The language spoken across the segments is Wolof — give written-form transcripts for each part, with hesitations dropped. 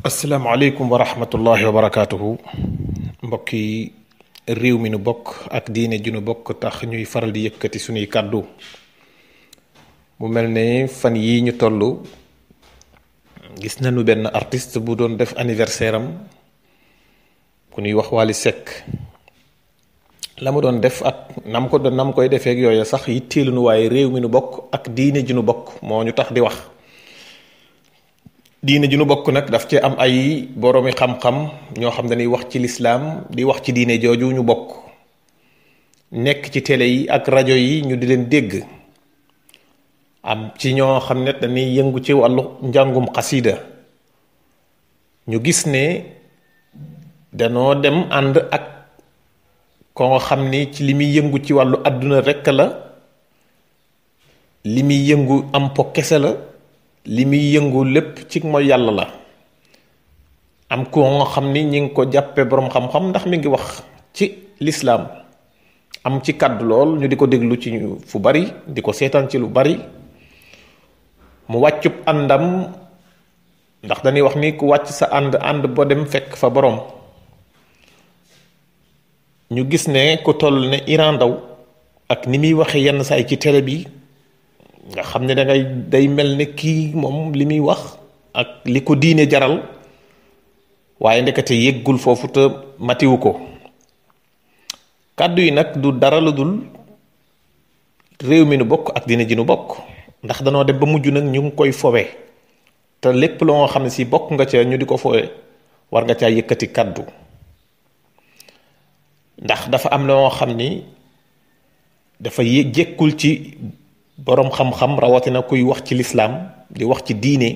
asalaamaaleykum wa rahmatullahi wa barakaatuhu mbokki réew mi nu bokk ak diine ji nu bokk tax ñuy faral di yëkkati suñuy kàddu mu mel ne fan yii ñu toll gis nañu benn artiste bu doon def anniversaire am ku ñuy wax Wally Seck la mu doon def ak nam koy defee ak yooyu sax yitteelu nu waaye réew mi nu bokk ak diine ji nu bokk moo ñu tax di wax. diine ji nu bokk nag daf ci am ay boroomi xam-xam ñoo xam dañuy wax ci lislaam di wax ci diine jooju ñu bokk nekk ci télé yi ak rajo yi ñu di leen dégg am ci ñoo xam ne dañuy yëngu ci wàllu njàngum xasida ñu gis ne danoo dem ànd ak koo xam ni ci li muy yëngu ci wàllu àdduna rekk la li muy yëngu am po kese la li muy yëngu lépp ci mooy yàlla la am ko nga xam ni ñi ngi ko jàppe boroom xam-xam ndax mi ngi wax ci lislaam am ci kàddu lool ñu di ko déglu ci fu bari di ko seetaan ci lu bari mu wàccub àndam ndax dañuy wax ni ku wàcc sa ànd boo dem fekk fa boroom ñu gis ne ku toll ne Iran Ndao ak ni muy waxe yenn saay ci télé bi nga xam ne day mel ne kii moom li muy wax ak li ko diine jaral waaye ndekete yëggul foofu te matiwu ko kàddu yi nag du dara lu dul réew mi nu bokk ak diine ji nu bokk ndax danoo dem ba mujj nag ñu ngi koy fowe te lépp loo xam ne si bokk nga ca ñu di ko fowe war nga caa yëkkati kàddu ndax dafa am loo xam ni dafa jékkul ci boroom xam-xam rawatina kuy wax ci lislaam di wax ci diine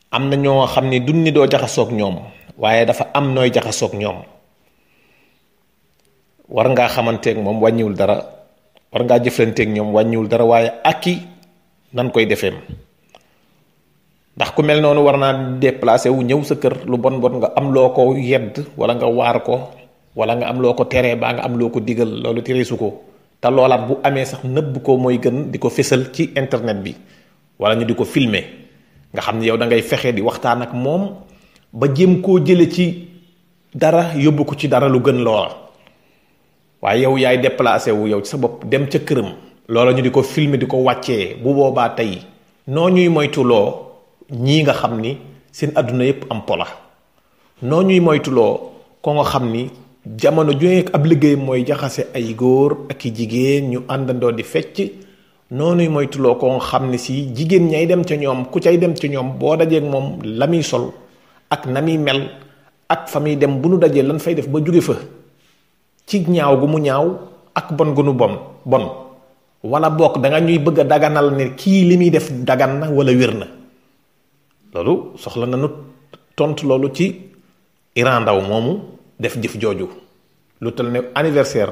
am na ñoo xam ni duñ ni doo jaxasoog ñoom waaye dafa am nooy jaxasoog ñoom war ngaa xamanteeg moom wàññiwul dara war ngaa jëflanteeg ñoom wàññiwul dara waaye aki nan koy defeem ndax ku mel noonu war naa déplacé wu ñëw sa kër lu bon bon nga am loo ko yedd wala nga waar ko wala nga am loo ko teree baa nga am loo ko digal loolu tereesu ko te loolaat bu amee sax nëbb ko mooy gën di ko fésal ci internet bi wala ñu di ko filmer nga xam ne yow da ngay fexe di waxtaan ak moom ba jéem koo jële ci dara yóbbu ko ci dara lu gën loola waaye yow yaay déplacé wu yow ci sa bopp dem ca këram loola ñu di ko filmer di ko wàccee bu boobaa tey noo ñuy moytuloo ñii nga xam ni seen àdduna yépp am pola noo ñuy moytuloo ko nga xam ni jamono ju nekk ab liggéey mooy jaxase ay góor ak i jigéen ñu àndandoo di fecc noonuy moytuloo ko xam ne si jigéen ñay dem ca ñoom ku cay dem ca ñoom boo dajeeg moom la muy sol ak na muy mel ak fa muy dem bu nu dajee lan fay def ba jóge fa ci ñaaw gu mu ñaaw ak bon gu nu bon wala bokk da nga ñuy bëgg a daganal ne kii li muy def dagan na wala wér na loolu soxla na nu tontu loolu ci Iran Ndao moomu def jëf jooju lu tal ne anniversaire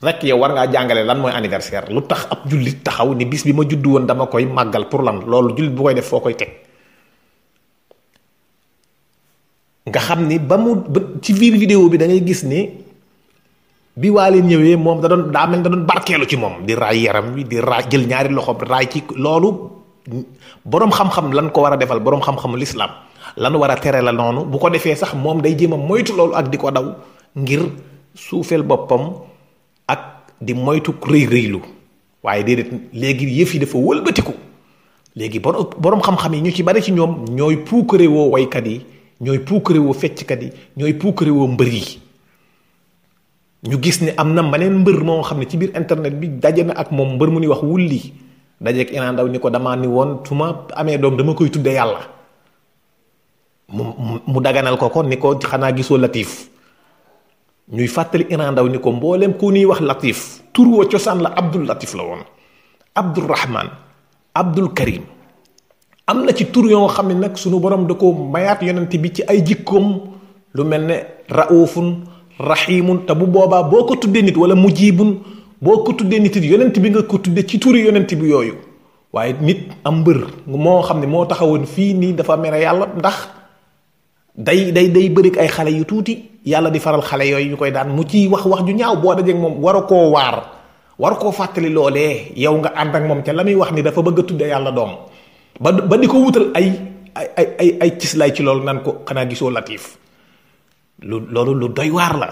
rek yow war ngaa jàngale lan mooy anniversaire lu tax ab jullit taxaw ni bis bi ma juddu woon dama koy màggal pour lan loolu jullit bu koy def foo koy teg nga xam ni ba ci biir vidéo bi da ngay gis ni bi Wally ñëwee moom daa mel da doon barkeelu ci moom di raay yaram wi di raay jël ñaari loxo raay ci loolu boroom xam-xam lan ko war a defal boroom xam-xamu lislaam lan war a tere la noonu bu ko defee sax moom day jéem a moytu loolu ak di ko daw ngir suufeel boppam ak di moytu rëy rëylu waaye déedéet léegi yëf yi dafa wëlbatiku léegi boroom xam-xam yi ñu ci bari ci ñoom ñooy puukare woo waykat yi ñooy puukare woo fecckat yi ñooy puukare woo mbër yi ñu gis ne am na maneen mbër moo xam ne ci biir internet bi daje na ak moom mbër mu ni wax wulli dajeek Iran Ndao ni ko damaa ni woon su ma amee doom dama koy tudde yàlla mu daganal ko ni ko xanaa gisoo Latif ñuy fàttali Iran Ndao ni ko mboolem ku ñuy wax Latif tur wa cosaan la Abdul Latif la woon Abdul Rahman Abdul Karim am na ci tur yoo xam ne nag sunu borom da ko mayaat yonent bi ci ay jikkoom lu mel ne raufun rahimun te bu boobaa boo ko tuddee nit wala mujibun boo ko tuddee nit it yonent bi nga ko tuddee ci turi yonent bi yooyu waaye nit am mbër moo xam ne moo taxawoon fii nii dafa mere yàlla ndax day bëri ay xale yu tuuti yàlla di faral xale yooyu ñu koy daan mu ciy wax ju ñaaw boo dajeeg moom war a koo waar war koo fàttali loolee yow nga ànd ak moom ca la muy wax ni dafa bëgg a tudde yàlla doom ba di ko wutal ay ay cislaay ci loolu naan ko xanaa gisoo Latif loolu lu doy waar la.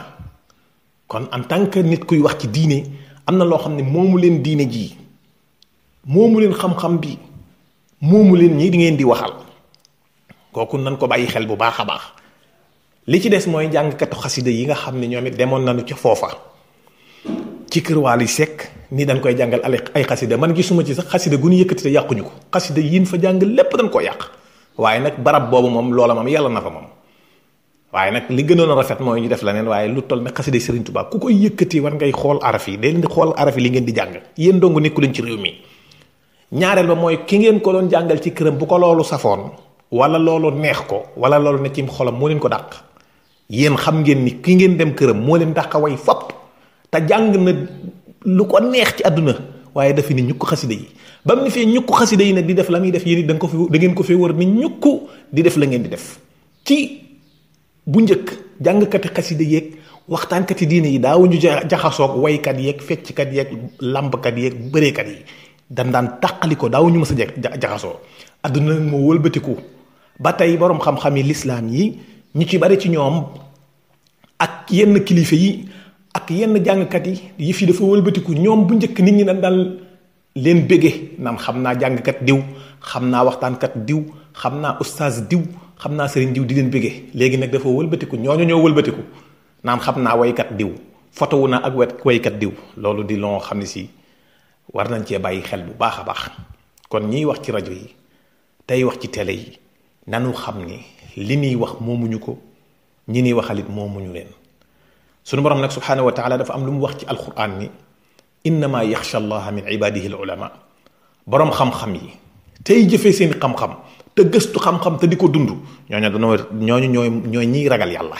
kon en tant que nit kuy wax ci diine am na loo xam ne moomu leen diine ji moomu leen xam-xam bi moomu leen ñi di ngeen di waxal kooku nan ko bàyyi xel bu baax a baax. li ci des mooy jàngkatu xasida yi nga xam ne ñoom it demoon nañu ca foofa ci kër Waly Seck ni dañ koy jàngal ay xasida man gisuma ci sax xasida gu ñu yëkkati te yàquñu ko xasida yiin fa jàng lépp dañ koo yàq waaye nag barab boobu moom loola moom yàlla na fa moom. waaye nag li gënoon a rafet mooy ñu def leneen waaye lu toll ne xasida Serigne Touba ku koy yëkkati war ngay xool araf yi day leen di xool araf yi li ngeen di jàng yéen dong nekku leen ci réew mi. ñaareel ba mooy ki ngeen ko doon jàngal ci këram bu ko loolu safoon wala loolu neex ko wala loolu ne ci xolam moo leen ko dàq yéen xam ngeen ni ki ngeen dem këram moo leen dàq way fopp te jàng na lu ko neex ci àdduna waaye dafa ni ñukk xasida yi ba mu ni fee ñukk xasida yi nag di def la muy def yéen it da ngeen ko fi wër ni ñukk di def la ngeen di def ci bu njëkk jàngkati xasida yeeg waxtaankati diine yi daawuñu jaxasoog waykat yeeg fecckat yeeg làmbkat yeeg bëreekat yi daan tàqali ko daawuñu mës a jaxasoo àdduna moo wëlbatiku ba tey boroom xam-xam yi lislaam yi ñu ci bari ci ñoom ak yenn kilifa yi ak yenn jàngkat yi fi dafa wëlbatiku ñoom bu njëkk nit ñi daal leen bége naan xam naa jàngkat diw xam naa waxtaankat diw xam naa ustaas diw xam naa sëriñ diw di leen bége léegi nag dafa wëlbatiku ñooñu ñoo wëlbatiku naan xam naa waykat diw fotowu naa ak waykat diw loolu di loo xam ne si war nañ cee bàyyi xel bu baax a baax kon ñiy wax ci rajo yi tey wax ci télé yi nanu xam ni li ñuy wax moomuñu ko ñi ñuy waxalit moomuñu leen sunu borom nag subhaanahu wa taala dafa am lu mu wax ci alquran ni innama yaxsha allaha min ibadihi al ulama boroom xam-xam yi tey jëfee seen xam-xam te gëstu xam-xam te di ko dund ñooñu ñooy ñiy ragal yàlla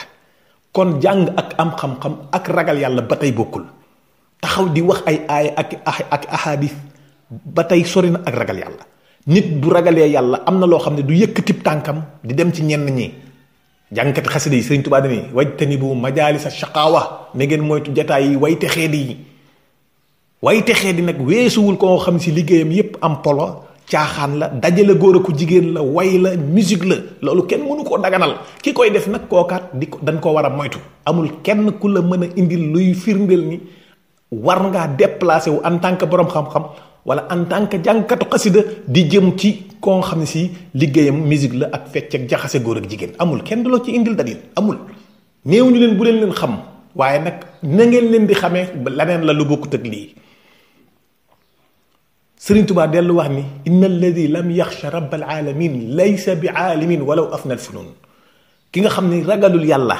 kon jàng ak am xam-xam ak ragal yàlla ba tey bokkul taxaw di wax ay aaya ak ahadis ba tey sori na ak ragal yàlla nit bu ragalee yàlla am na loo xam ne du yëkkatib tànkam di dem ci ñenn ñi jàngkati xasida yi Sëriñ Tuubaa dani wajtanibu majaalisa shaqaawa ne ngeen moytu jataay yi way texee di nag weesuwul koo xam si liggéeyam yépp am polo caaxaan la dajale góor aku jigéen la way la musique la loolu kenn mënu koo daganal ki koy def nag kookaat dañ ko war a moytu amul kenn ku la mën a indil luy firndeel ni war ngaa déplacé wu en tant que borom xam-xam wala en tant que jàngkatu xasida di jëm ci koo xam ne si liggéeyam musique la ak fecc ak jaxase góor ak jigéen amul kenn du la ci indil dalil amul néew ñu leen bu leen xam waaye nag na ngeen leen di xamee leneen la lu bokkut ak lii Sëriñ Tuubaa dellu wax ni inna alladi lam yaxsha rabbal alamin laysa bi aalimin walaw afna al funun ki nga xam ni ragalul yàlla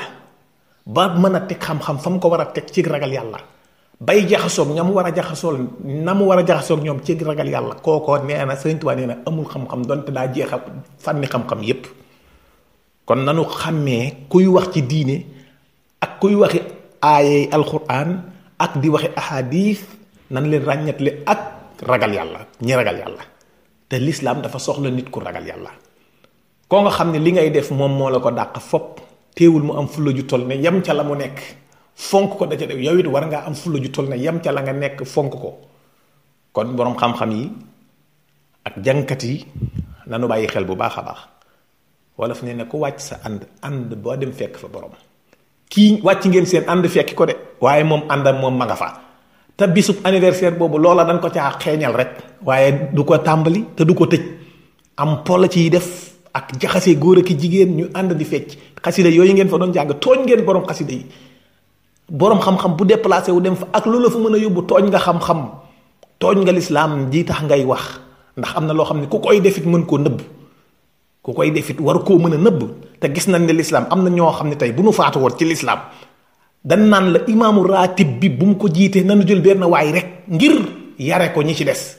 ba mën a teg xam-xam fa mu ko war a teg ci ragal yàlla bay jaxasoog ñam war a jaxasool na mu war a jaxasoog ñoom ci ragal yàlla kookoo nee na Sëriñ Tuubaa nee na amul xam-xam donte daa jeexa fànni xam-xam yépp kon nanu xàmmee kuy wax ci diine ak kuy waxi aayey alquran ak di waxi ahadis nan leen ràññatle ak ragal yàlla ñi ragal yàlla te lislaam dafa soxla nit ku ragal yàlla koo nga xam ne li ngay def moom moo la ko dàq fopp teewul mu am fulla ju toll ne yem ca la mu nekk fonk ko da ca def yow it war ngaa am fulla ju toll ne yem ca la nga nekk fonk ko kon boroom xam-xam yi ak jàngkat yi nanu bàyyi xel bu baax a baax wala fu ne ku wàcc sa ànd boo dem fekk fa borom kii wàcc ngeen seen ànd fekki ko de waaye moom àndam moom ma nga fa te bisub anniversaire boobu loola dañ ko caa xeeñal rek waaye du ko tàmbali te du ko tëj am pola ciy def ak jaxase góor ak jigéen ñu ànd di fecc xasida yooyu ngeen fa doon jàng tooñ ngeen borom xasida yi borom xam-xam bu déplacé wu dem fa ak loolu la fa mën a yóbbu tooñ nga xam-xam tooñ nga lislaam ji tax ngay wax ndax am na loo xam ne ku koy defit mën koo nëbb ku koy defit war koo mën a nëbb te gis nañ ne lislaam am na ñoo xam ne tey bu nu faatu woon ci lislaam dan naan la imaamu raatib bi bu mu ko jiitee nanu jël benn waay rek ngir yare ko ñi ci des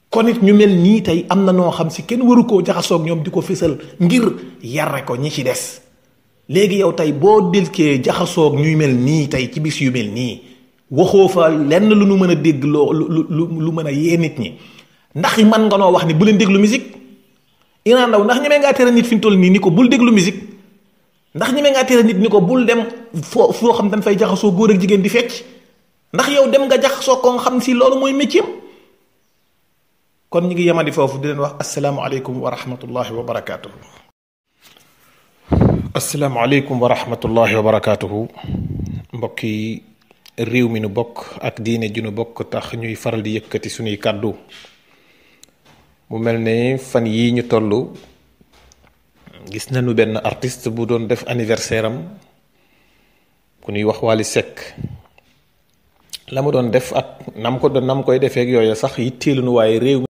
kon it ñu mel nii tey am na noo xam si kenn waru koo jaxasoog ñoom di ko fésal ngir yare ko ñi ci des léegi yow tey boo dilkee jaxasoog ñuy mel nii tey ci bis yu mel nii waxoo fa lenn lu nu mën a dégg loo lu mën a yee nit ñi ndax man nga noo wax ni bu leen déglu musique Iran Ndao ndax ñemee ngaa tere nit fi mu toll nii ni ko bul déglu musique ndax ñemee ngaa tere nit ni ko bul dem foo xam dañ fay jaxasoo góor ak jigéen di fecc ndax yow dem nga jaxasoo ko nga xam si loolu mooy métier kon ñi ngi yamadi foofu di leen wax asalaamualeykum wa rahmatullahi wa barakaatuhu. asalaamualeykum wa rahmatullahi wa barakaatuhu. mbokki réew mi nu bokk ak diine ju nu bokk tax ñuy faral di yëkkati suñuy kàddu. mu mel ne fan yii ñu toll gis nañu benn artiste bu doon def anniversaire am ku ñuy wax Wally Seck. la mu doon def ak nam koy defeek yooyu sax yitteelu nu waaye réew